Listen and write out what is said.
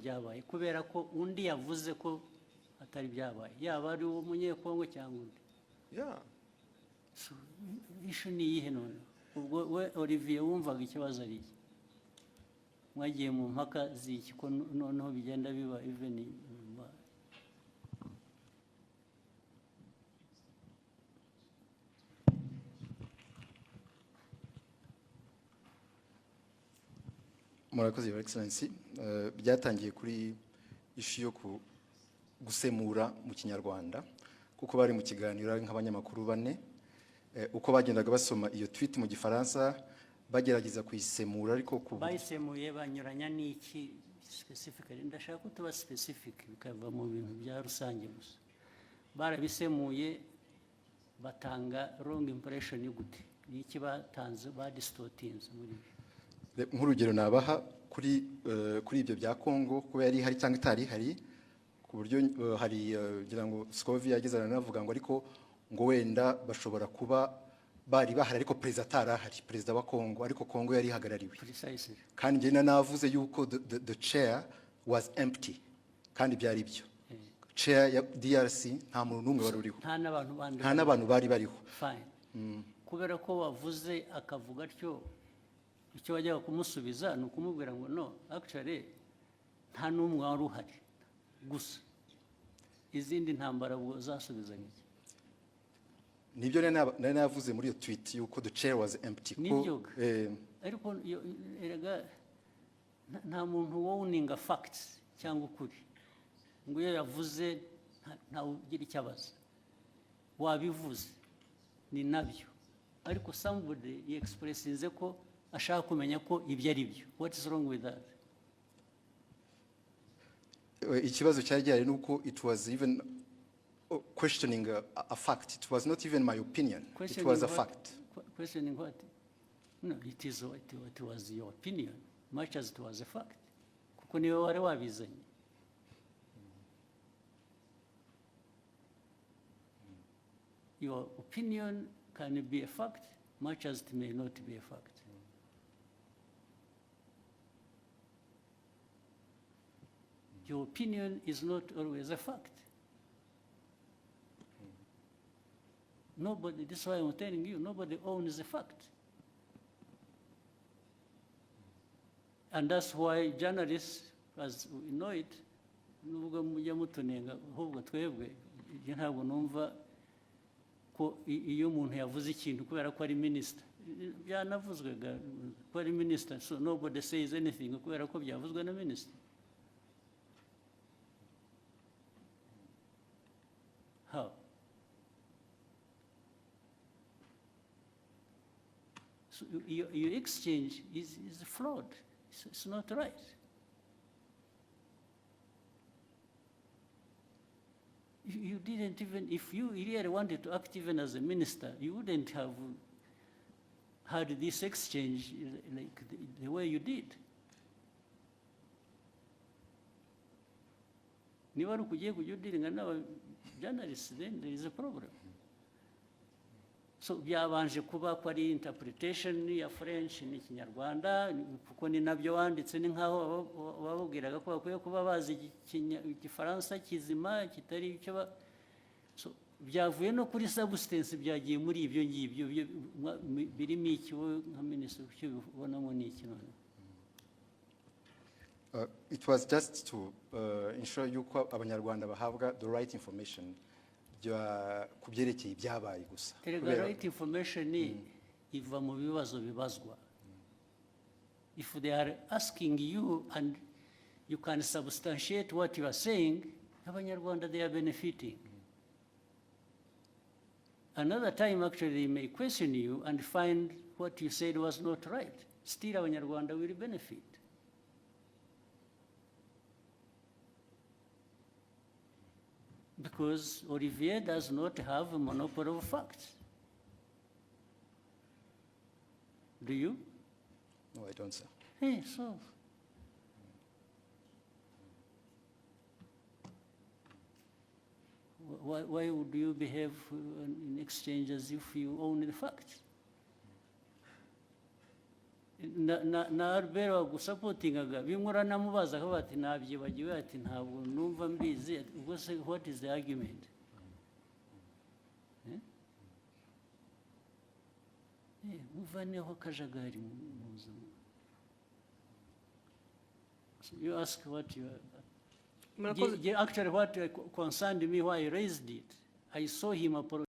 Byabaye kubera ko undi yavuze ko atari byabaye, yaba ari uwo Munyekongo cyangwa undi. So, issue ni iyihe none? Ubwo we Olivier wumvaga ikibazo ari iki? Mwagiye mu mpaka z'iki, ko noneho bigenda biba even nyuma? Murakoze, Your Excellency. Byatangiye kuri issue yo gusemura mu Kinyarwanda, kuko bari mu kiganiro ari nk'abanyamakuru bane. Uko bagendaga basoma iyo tweet mu Gifaransa, bagerageza kuyisemura, ariko ku Bayisemuye banyuranya n'iki specifically? Ndashaka ko tuba specific, bikava mu bintu bya rusange gusa. Barabisemuye batanga wrong impression gute? Ni iki batanze badistortinze muri byo? Nk'urugero nabaha kuri ibyo bya Congo, kuba yari ihari cyangwa itari ihari, ku buryo hari ngira ngo Scovia yageze aranavuga ngo ariko ngo wenda bashobora kuba bari bahari ariko perezida atari ahari, perezida wa Congo, ariko Congo yari ihagarariwe. Precisely. Kandi njye navuze yuko the chair was empty, kandi byari byo. Chair ya DRC nta muntu n'umwe wari uriho. Nta n'abantu bandi? Nta n'abantu bari bariho. Fine. Kubera ko wavuze akavuga atyo, icyo wajyaga kumusubiza ni ukumubwira ngo no, actually nta n'umwe wari uhari gusa. Izindi ntambara ubwo zasubizaga iki? Nibyo nari navuze muri iyo tweet, yuko the chair was empty ko Nibyo. Ariko erega nta muntu wowninga facts cyangwa ukuri ngo iyo yavuze ntawe ugira icyo abaza. Wabivuze, ni nabyo, ariko somebody yexpressinze ko ashaka kumenya ko ibyo ari byo. What is wrong with that? Ikibazo cyari gihari ni uko it was even questioning a fact. It was not even my opinion, it Questioning was a what? fact. Questioning what? No, it is what, it was your opinion much as it was a fact, kuko niwe wari wabizanye. Your opinion can be a fact much as it may not be a fact. Your opinion is not always a fact. Nobody, this is why I'm telling you, nobody owns a fact. And that's why journalists, as we know it, nubwo mujya mutunenga, ahubwo twebwe, ibyo ntabwo numva ko iyo umuntu yavuze ikintu kubera ko ari minisita, byanavuzwe ga, ko ari minisita, so nobody says anything kubera ko byavuzwe na minisita. How? So your exchange is flawed. It's not right. You didn't even, if you really wanted to act even as a minister, you wouldn't have had this exchange like the way you did. Niba ari ukugiye kujya udealinga n'aba journalists, then there is a problem. So byabanje kuba ko ari interpretation ya French n'Ikinyarwanda, kuko ni nabyo wanditse, ni nkaho bababwiraga ko bakwiye kuba bazi Igifaransa kizima kitari icyo ba. So byavuye no kuri substance, byagiye muri ibyo ngibyo birimo iki? Wowe nka minisitiri, icyo ubonamo ni iki none? It was just to ensure yuko Abanyarwanda bahabwa the right information ku byerekeye ibyabaye gusa. Erega right information iva mu bibazo bibazwa. If they are asking you and you can substantiate what you are saying, Abanyarwanda, they are benefiting. Another time, actually, they may question you and find what you said was not right. Still, Abanyarwanda will benefit. Because Olivier does not have a monopoly of facts. Do you? No, I don't, sir. Hey, so. Why would you behave in exchange as if you own the facts? Na Albert wagusupportingaga, bimwe uranamubaza akavuga ati: "Nabyibagiwe," ati: "Ntabwo numva mbizi." Ubwo se what is the argument? Eh? Muvaneho akajagari mu buzima. So you ask what you are. Murakoze. Actually, what concerned me, why I raised it, I saw him apologize.